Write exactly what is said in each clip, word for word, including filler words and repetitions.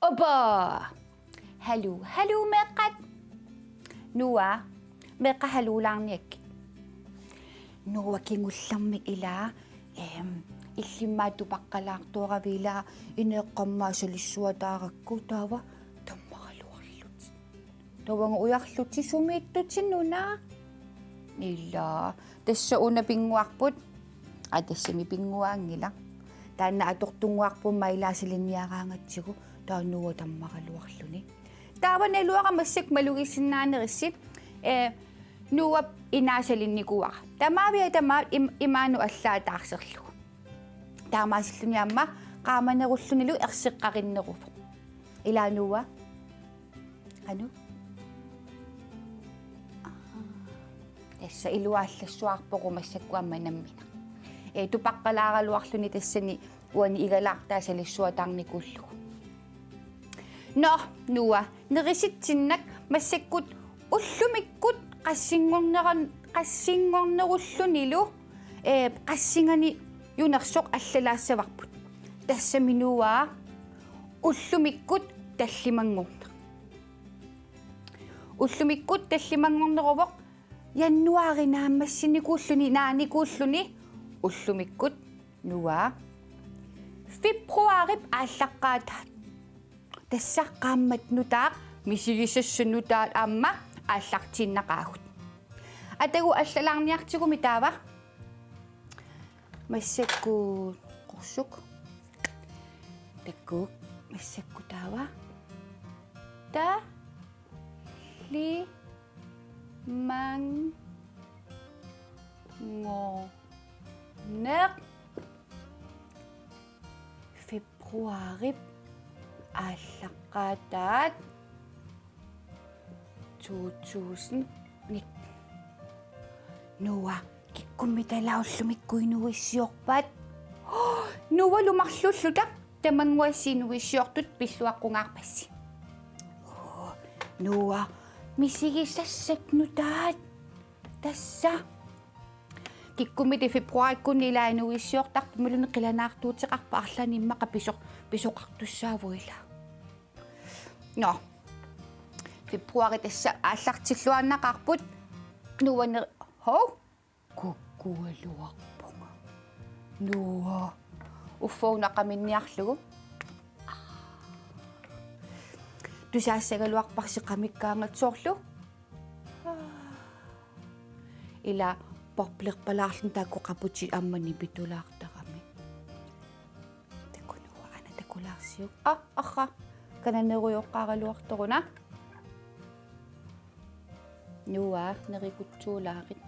Opa! Haluu, haluu meeqqat. Noah, meeqqat haluulaarniakkit. Noah kingullermik ilaa, ehm, illimmi tupaqqalaartoravit ilaa, ineeqqammaa salissuataarakku taava tammaraluarlutit. Taavannga ujarlutit sumiittutit una. Ilaa, tassa una pinnguarput. Aa, tassami pinnguaanngilaq. Taanna atortunnguarpummi ilaa salinniaraangatsigu, taava Noah tammaraluarluni. Taava naluara massakkut malugisinnaanerissi, eh, Noah inaa salinnikuuara. Tamaviat tamaat im-, imaanut allaat taarserlugu. Taamaasilluni aamma qaamanerullunilu erseqqarinneruvoq. Ilaa Noah? Qanoq? Aa. Tassa iluaallassuarpoq massakkut aamma nammineq. Ee, tupaqqalaaraluarluni tassani uani igalaartaa salissuataarnikuullugu. Nå, Noah, nerisitsinnak massakkut ullumikkut qassinngorneran-, qassinngornerullunilu, ee, qassinganiunersoq allalaassavarput. Tassami Noah ullumikkut tallimanngorneq. Ullumikkut tallimanngorneruvoq januaari naammassinikuulluni, naanikuulluni ullumikkut Noah februaarip aallaqqaataat. Tassa qaammat nutaaq misigisassat nutaat aamma aallartiinnaqaagut. Atagu allalaarniartigummi taava. Massakkut qorsuk. Takuuk massakkut taava. Tallimanngorneq. Februaarip aallaqqaataat to tusind nitten. Noah, kikkummita ilaa ullumikkut inuuissiorpat? Noah, lumarlulluta tamannguassi inuuissiortut pilluaqqungaarpassi. Oo, Noah, misigisassat nutaat. Tassa. Kikkummita februaarikkunni ilaa inuuissiortarput imaluunniit qilanaartuuteqarpat arlaannik immaqa pisoq-, pisoqartussaavoq ilaa. Nå. Februaari tassa aallartilluinnaqaarput. Noah ner-, hov? Kukkualuarpunga. Noah. Uffa una qaminniarlugu. Tusaassagaluarparsi qamikkaangat soorlu. Ilaa boblerpalaarluni taakku qaputit aamma nipitulaartarami. Takunuua ana takulaarsiuk. Aa, arra. Kananerujoqqaaraluartoruna. Noah, nerikutsuulaarit.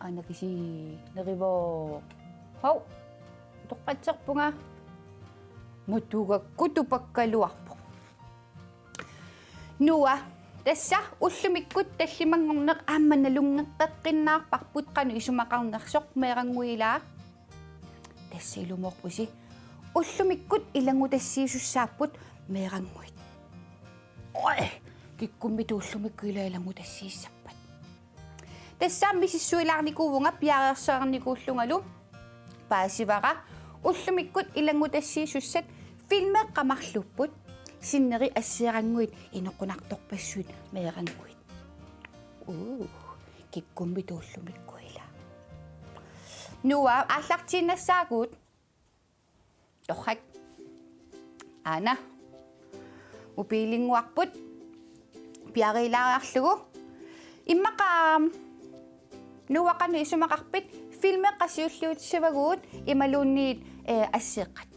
Anakisi nerivo. Hov. Toqqatserpunga. Matugakku tupakkaluarpoq. Noah, tassa ullumikkut tallimanngorneq aamma nalunngeqqeqqinnaarparput qanoq isumaqarnersoq meerannguit ilaa. Tassa ilumoorpusi. Ullumikkut ilanngutassiisussaapput meerannguit. Oj, kikkummita ullumikkut ilaa ilanngutassiissappat? Tassa misissuilaarnikuuvunga piareersarnikuullungalu paasivara ullumikkut ilanngutassiisussat filmeeqqat marluupput sinneri asseerannguit inoqunartorpassuit meerannguit. Uu, kikkummita ullumikkut ilaa. Noah, aallartiinnassaagut. Torrak. Aana. Mobilinnguarput. Piariilaariarlugu. Immaqa Noah qanoq isumaqarpit filmeeqqat siulliutissavagut imaluunniit, eh, asseeqqat.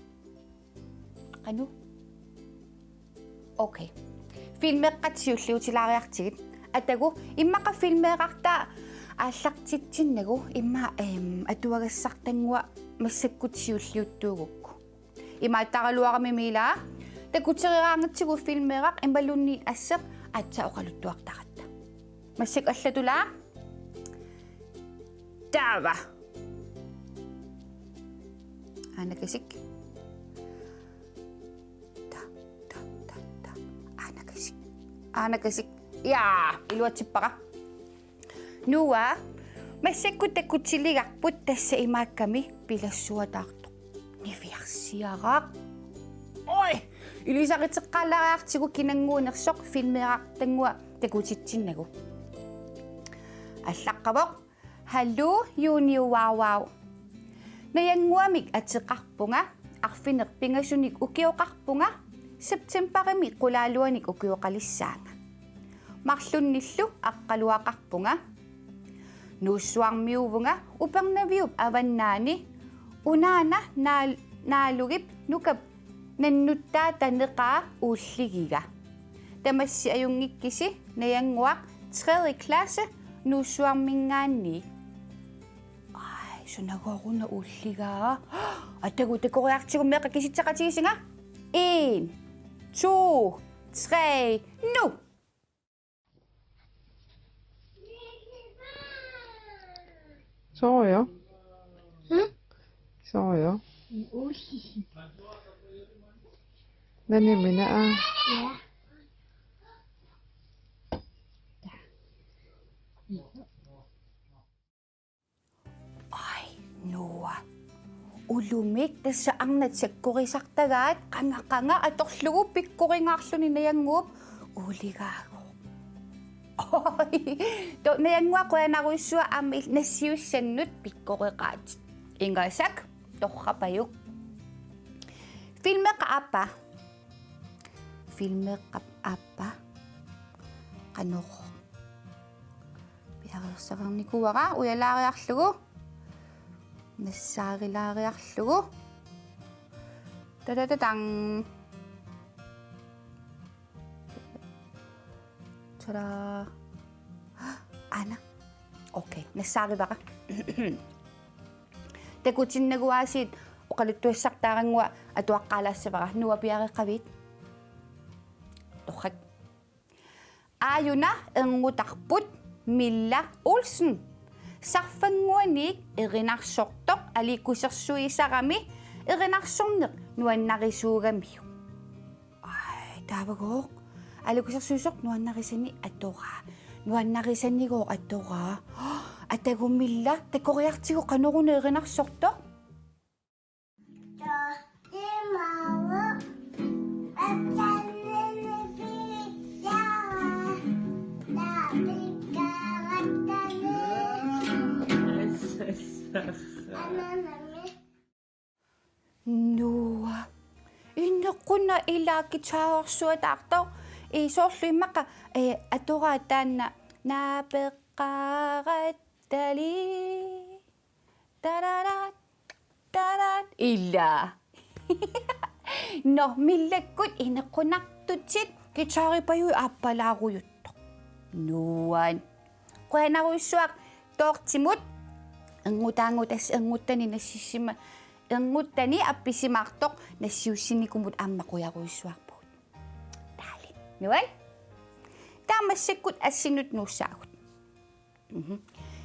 Qanoq? Okay. Filmeeqqat siulliutilaariartigit. Atagu, immaqa filmeeqqartaa aallartitsinnagu, immaqa, ehm, atuagassartannguaq massakkut siulliuttuugukku. Imaattaraluarami Mila. Takutereeraangatsigu filmeeraq imaluunniit asseq aatsaat oqaluttuartaratta. Massakkut allatulaa. Taava. Aanakasik. Ta, ta, ta, ta. Aanakasik. Aanakasik. Ja, iluatsippara. Noah, massakkut takutiligarput tassa imaakkami pilassuataartoq. Niviarsiaraq. Oj, ilisariteqqaalaariartigu kinannguunersoq filmeeraq tannguaq takutitsinnagu. Allaqqavoq. Hallo, Junior Wow Wow. Najannguamik ateqarpunga, arfineq-pingasunik ukioqarpunga, septembarimi qulaaluanik ukioqalissaanga. Marlunnillu aqqaluaqarpunga. Nuussuarmiuuvunga Upernaviup avannaani, unaana naal-, Naalugip nukap nannuttaa taneqaa uulligiga. Tamassi ajunngikkisi najannguaq tredje klasse Nuussuarminngaanniit. Aj, sunagooruna uulligaa. Atagu takoriartigu meeqqat kisitseqatigisinga. En, to, tre, nu! Soorlu. Hmm? Soorlu. Ui. Nani mina a? Ja. Aj, Noah. Ulumik tassa arnat sakkorisartagaat qanga qanga atorlugu pikkoringaarluni najannguup uuligaagooq. Oj, to najannguaq qujanarujussuaq aamma il-, nassiussannut pikkoreqaat. Ingasak torrapajuk. Filmeeqqap aappaa. Filmeeqqap aappaa. Qanoq. Piareersarnikuuara ujalaariarlugu. Nassaarilaariarlugu. Tadadadang. Tada. Aana. Okay, nassaarivara. Takutinnagu aasiit oqaluttuassartaarannguaq atuaqqaalaassavara, Noah piareeqqavit? Torrak. Aajuna erngutarput Milla Olsen. Sarfannguaniit erinarsortoq aliikkusersuisarami erinarsorneq nuannarisuugamiuk. Aj, taavagooq. Aliikkusersuisoq nuannarisani atoraa. Nuannarisanigooq atoraa. Atagu Milla, takoriartigu qanoruna erinarsortoq? Noah. Inequnaq ilaa guitarersuataartoq. Ii, soorlu immaqa, ee, atoraa taanna naapeqqaarattali. Tararaat, taraat, ilaa. Nå, Millakkut inequnartutit guitaripajui aappalaarujuttoq. Nuan. Qujanarujussuaq Dorthimut. Erngutaa-, tassa ernguttani nassissima-, ernguttani appisimaartoq nassiussinikumut aamma qujarujussuarpugut. Taali. Nuan. Taava massakkut assinut nuussaagut. Mhm.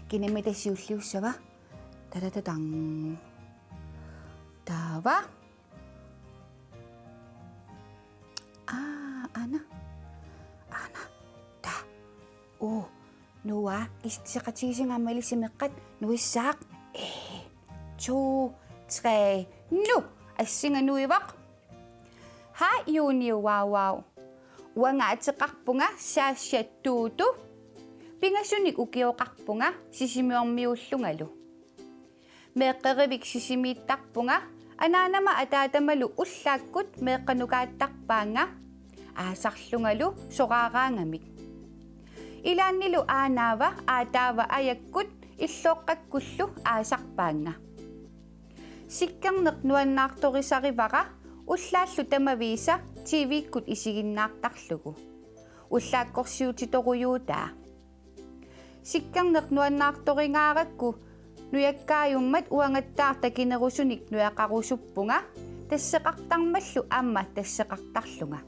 Kinamita siulliussava? Tadadadang. Taava. Aa, aana. Aana. Taa. Uu. Noah, kisitseqatigisinga aamma ilissi meeqqat nuissaaq. En, to, tre, nu. Assinga nuivoq. Hej Junior Wow Wow. Uanga ateqarpunga Sasha Tutu. Pingasunik ukioqarpunga Sisimiormiuullungalu. Meeqqerivik Sisimiittarpunga, anaanama ataatamalu ullaakkut meeqqanukaattarpaannga, aasarlungalu soraaraangamik. Ilaannilu aanaava aataava ajakkut illooqqakkullu aasarpaannga. Sikkerneq nuannaartorisarivara ullaallu tamaviisa T V-kkut isiginnaartarlugu. Ullaakkorsiutitorujuutaa. Sikkerneq nuannaartoringaarakku nujakkaajummat uangattaaq takinerusunik nujaqarusuppunga, Tasseqartarmallu aamma tasseqartarlunga.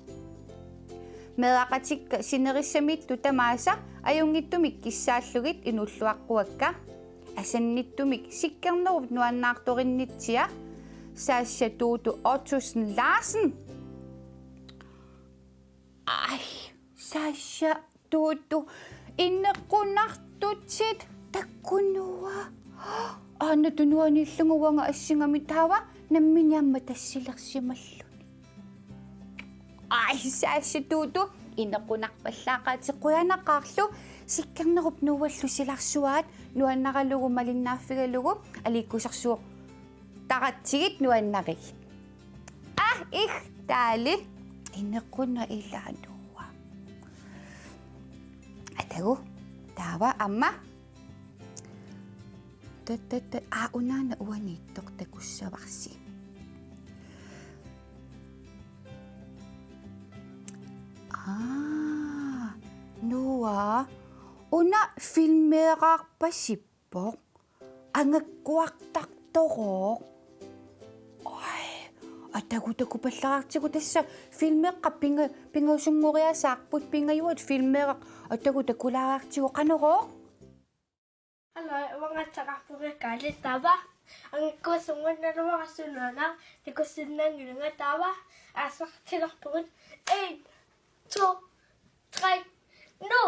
Meeraqatikka sinerissamiittut tamaasa ajunngitsumik kissaallugit inuulluaqquakka. Asannittumik Sikkernerup nuannaartorinnitsiat, Sasha Tutu Ottosen Larsen. Ai, Sasha Tutu, inequnartutit takkunuua. Aana tunuaniillunga uanga assingaminni, taava nammineq aamma tassilersimalluni. Ai, Sasha Tutu, inequnarpallaaqaatit, qujanaqaarlu. Sikkernerup Noallu silarsuaat, nuannaralugu malinnaaffigalugu, aliikkusersuuttaratsigit nuannarigit. Ah, ih, taali. Inequnaq ilaa Noa. Atagu, taava aamma. Tattatta, aa, unaana uaniittoq takussavarsi. Aa, Noa, una filmeerarpasippoq. Angakkuartartorooq. Oj, atagu takupallaraartigu, tassa filmeeqqat pinga-, pingasunngoriasaarput, pingajuat filmeeqqat, atagu takulaartigu, qanorooq? Hallo, uanga ateqarpunga Kaali, taava angakkusunngornaluarassuunaana takussinnaanngilanga, taava aasaartilerpugut. En, to, tre, nu!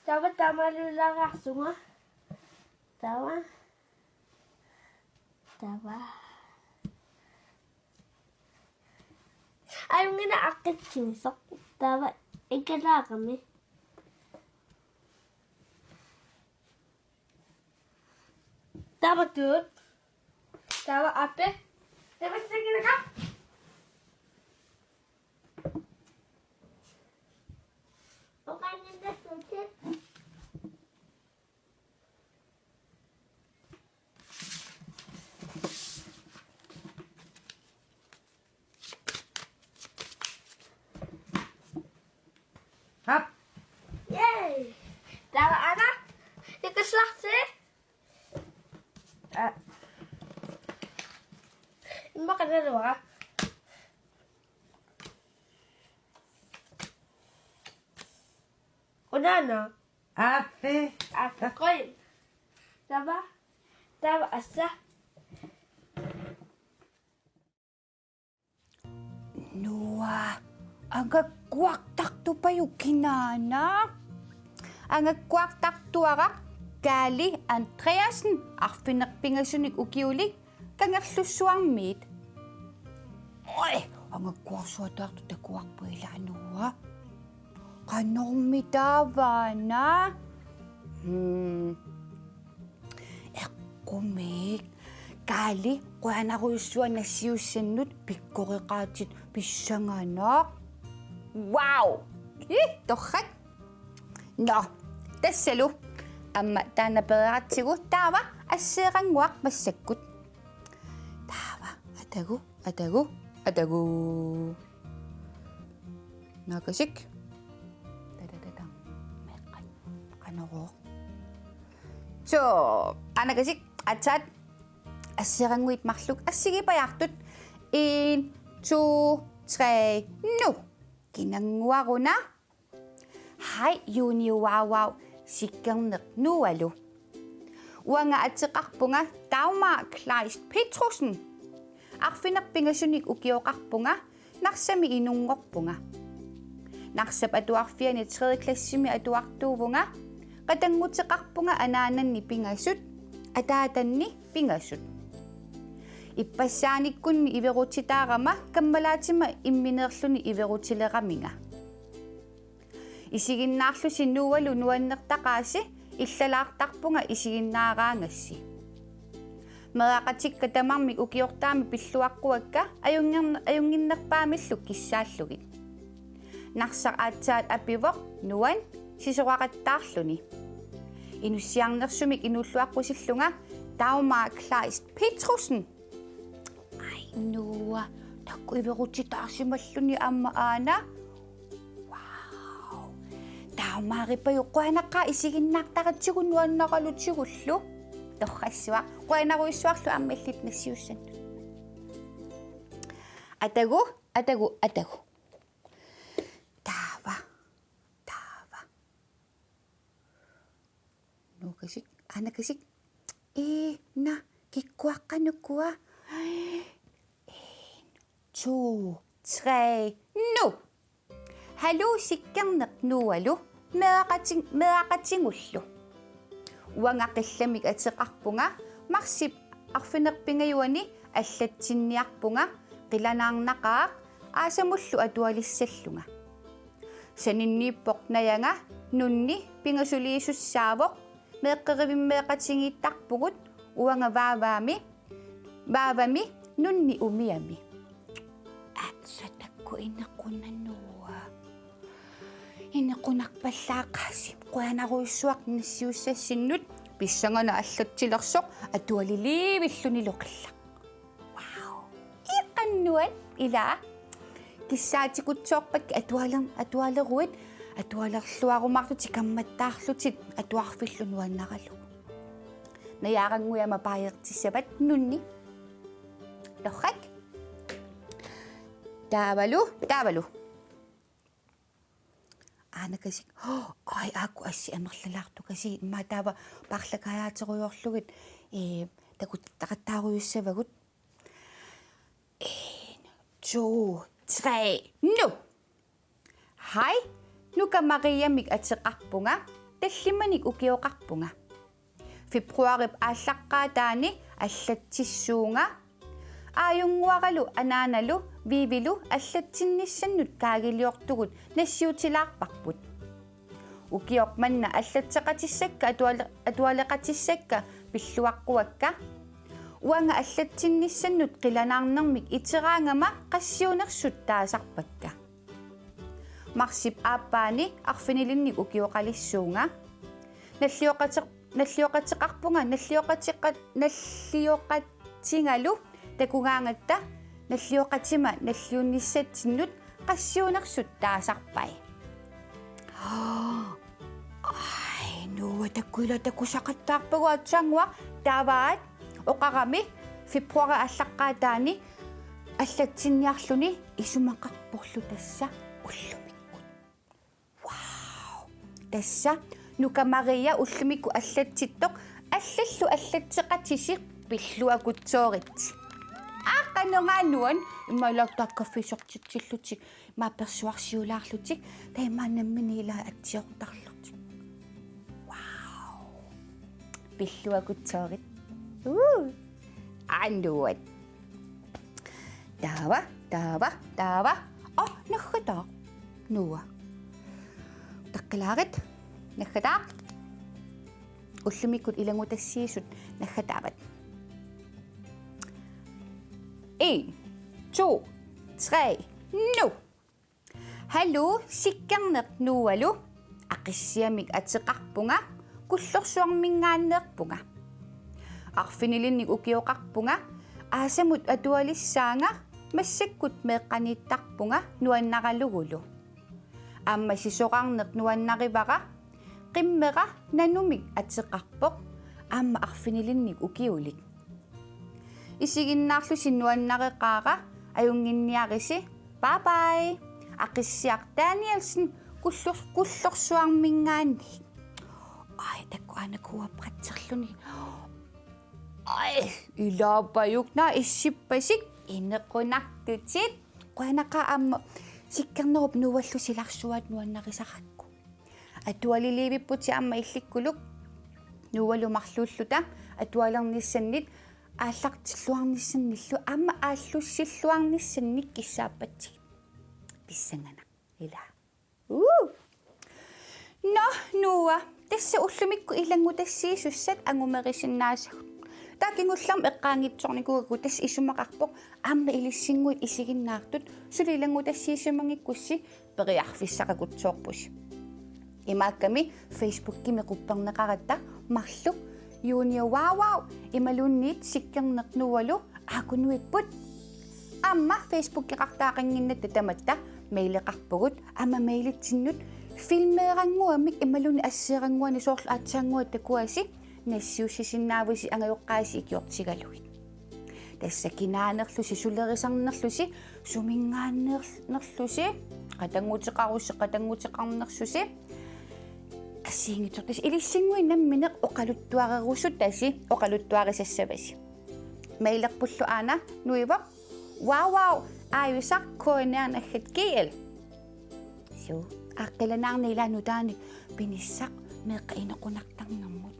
Taava taamaalilaareersunga. Taava. Taava. Ajunngilaq aqqissuisoq. Taava ikalaarami. Taava tuut. Taava ape. Taava singinaka. Oqanninna suutit. Hap. Yay! Taava aana. Takussavasi. Aa. Immaqa naluara. Unaana. Aappi. Aappi, qoi. Taava. Taava assa. Noa, angakkuartartupajuk kinaana? Angakkuartartuaraq Kaali Andreasen, arfineq-pingasunik ukiulik, Kangerlussuarmiit. Oj, angakkuarsuataartoq takuarput ilaa Noa. Qanormi taava aana? Hmm. Eqqumiik. Kaali, qujanarujussuaq nassiussannut, pikkoreqaatit pissanganaq. Wow! Ih, torrak. Nå, tassalu. Aamma taanna pereeratsigu, taava asseerannguaq massakkut. Taava, atagu, atagu, atagu. Naakasik. Tadadadam. Meeqqat. Qanorooq. So, anakasik, aatsaat asseerannguit marluk assigiipajaartut. En, to, tre, nu. Kinannguaruna? Hej, Juni Wauwau, Sikkerneq Noalu. Uanga ateqarpunga Dagmar Kleist Petrussen. Arfineq-pingasunik ukioqarpunga, Narsami inunngorpunga. Narsap atuarfiani tredje klassimi atuartuuvunga, qatannguteqarpunga anaananni pingasut, ataatanni pingasut. Ippassaaniikkunni iverutitaarama kammalaatima immineerluni iverutileraminga. Isiginnaarlusi Noalu nuannertaqaasi, illalaartarpunga isiginnaaraangassi. Meeraqatikka tamarmik ukiortaami pilluaqquakka ajunnginner-, ajunnginnerpaamillu kissaallugit. Narsaq aatsaat apivoq nuan sisoraqattaarluni. Inussiarnersumik inuulluaqqusillunga Dagmar Kleist Petrussen. Ai, Noa, takuiverutitaarsimalluni aamma aana. Wow. Dagmaripajuk, qujanaqaaq isiginnaartaratsigu nuannaralutigullu. Torrassuaq. Qujanarujussuarlu aamma illit nassiussannut. Atagu, atagu, atagu. Taava, taava. Nuukasik, anakasik. Ii, na, kikkuaqqanukua. En, to, tre, nu. Haluu Sikkerneq Noahlu, meeraqatin-, meeraqatingullu. Uanga qillamik ateqarpunga, marsip arfineq-pingajuani allatsinniarpunga, qilanaarnaqaaq, aasamullu atualissallunga. Saninniippoq najanga, nunni pingasuliisussaavoq, meeqqerivimmeeqatigiittarpugut, uanga vaavaami, vaavami, nunni umiami. Aatsaat taakku inequnaq Noah. Inequnarpallaaqaasi, qujanarujussuaq nassiussassinnut, pissanganaq allatsilersoq, atualiliivillunilu qillaq. Wow. Iqannuat ila. Kissaatikutsoorpakka atualer-, atualeruit, atualerluarumaarlutik kammattaarlutik atuarfillu nuannaralugu. Najaarannguit aamma paajertissavat nunni. Torrak. Taavalu, taavalu. Aanakasik. Oj, aajuku assit amerlalaartukasiit. Immaqa taava paarlakaajaaterujoorlugit, ee, takuttaqattaarujussavagut. En, to, tre, nu! Hej, Nuka Mariamik ateqarpunga, tallimanik ukioqarpunga. Februarip aallaqqaataani allatsissuunga. Aajunnguaralu anaanalu Vivilu allatsinnissanut kaagiliortugut nassiutilaarparput. Ukioq manna allatseqatissakka atuale-, atualeqatissakka pilluaqquakka. Uanga allatsinnissanut qilanaarnermik iteraangama qassiunersut taasarpakka. Marsip aappaani arfinilinnik ukioqalissuunga. Nallioqateq-, nallioqateqarpunga, nallioqateqa-, nallioqatingalu takugaangatta, nallioqatima nalliunnissatsinnut qassiunersut taasarpai. Aj, Noah, takuila takusaqattaarpagut aatsaannguaq. Taavaat oqarami februarip aallaqqaataani allatsinniarluni isumaqarporlu tassa ullumikkut. Wow! Tassa Nuka Maria ullumikkut allatsittoq, allallu allatseqatisi, pilluakutsooritsi. Aa, qanoq Nuah, immaqa ilaat taakku kaffisortitsillutik, immaqa persuarsiulaarlutik, taava immaqa nammineq ilaat atsiortarlutik. Wow! Pilluakutsoorit. Uu! Aa, Nuah. Taava, taava, taava. Oh, naggataaq. Noah. Taqqilaarit. Naggataaq. Ullumikkut ilanngutassiisut naggataavat. En, to, tre, nu! Haluu Sikkerneq Noahlu, Aqissiamik ateqarpunga, Kullorsuarminngaanneerpunga. Arfinilinnik ukioqarpunga, aasamut atualissaanga, massakkut meeqqaniittarpunga nuannaralugulu. Aamma sisorarneq nuannarivara, qimmera Nanumik ateqarpoq, aamma arfinilinnik ukiulik. Isiginnaarlusi nuannareqaara, ajunnginniarisi. Bye bye. Aqissiaq Danielsen, Kullor-, Kullorsuarminngaanniit. Aj, takuana kuapratserluni. Aj, ilaapajuk, naa issippasik, inequnartutit. Qujanaqaaq aamma Sikkernerup Noahlu silarsuaat nuannarisarakku. Atualiliivipputit aamma illikkuluk Noahlu marluulluta atualernissannit aallartilluarnissannillu aamma aallussilluarnissannik kissaappatsigit. Pissanganaq. Ila. Uu! Nå, Noah, tassa ullumikkut ilanngutassiisussat angumerisinnaasagut. Taava kingullermik eqqaanngitsoornikuugakku tassa isumaqarpoq aamma ilissinnguit isiginnaartut suli ilanngutassiisimanngikkussi periarfissaqakutsoorpusi. Imaakkami Facebookimi qupperneqaratta marluk Junior Wow Wow imaluunniit Sikkerneq Noahlu aakunuipput. Aamma Facebookeqartaqannginnatta tamatta maileqarpugut aamma mailitsinnut filmeerannguamik imaluunniit asseerannguanik soorlu aatsaannguaq takuasi nassiussisinnaavusi angajoqqaasi ikiortigalugit. Tassa kinaanerlusi, sulerisarnerlusi, suminngaanneernerlusi, qatannguteqarusi, qatannguteqarnersusi. Assigiinngitsorpassi ilissinnguit nammineq oqaluttuarerusutasi, oqaluttuarisassavasi. Mailerpullu aana nuivoq: Wow, wow, aajusaq K N R naggat G L. Suu, aaqqilanaarnaq ilaa nutaanik pinissaq meeqqat inoqunartarnermut.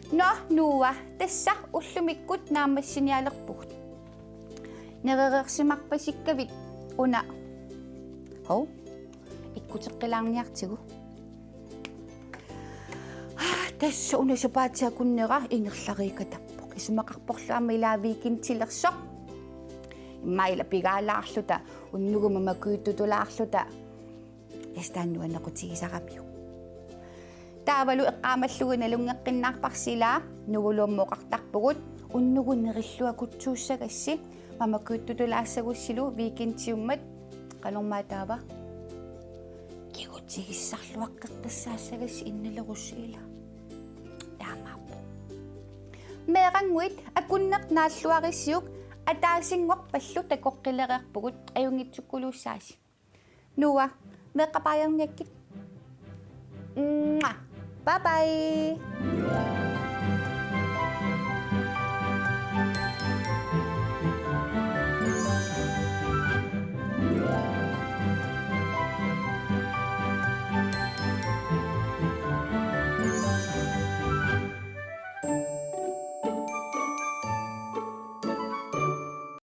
Nå, Noah, tassa ullumikkut naammassinialerpugut. Nerereersimarpasikkavit una. Hov, ikkuteqqilaarniartigu. Ah, tassa una sapaatip akunnera ingerlariikatappoq. Isumaqarporlu aamma ilaa weekendilersoq. Immaqa ilaa pigaalaarluta, unnugu mamakujuttutulaarluta. Tassa taanna nuannequtigisaramiuk. Taavalu eqqaamallugu nalunngeqqinnaarparsi ilaa, Noahlu aamma oqartarpugut, unnugu nerilluakutsuussagassi, mamakujuttutulaassagussilu weekendiummat, qanormaa taava? Kigutigissarluaqqeqqissaassagassi innalerussi ilaa. Taamaappoq. Meerannguit, akunneq naalluarisiuk, ataasinngorpallu takoqqilereerpugut, ajunngikkikkulussaasi. Noah, meeqqat baajarniakkit. Mwah. Bye bye.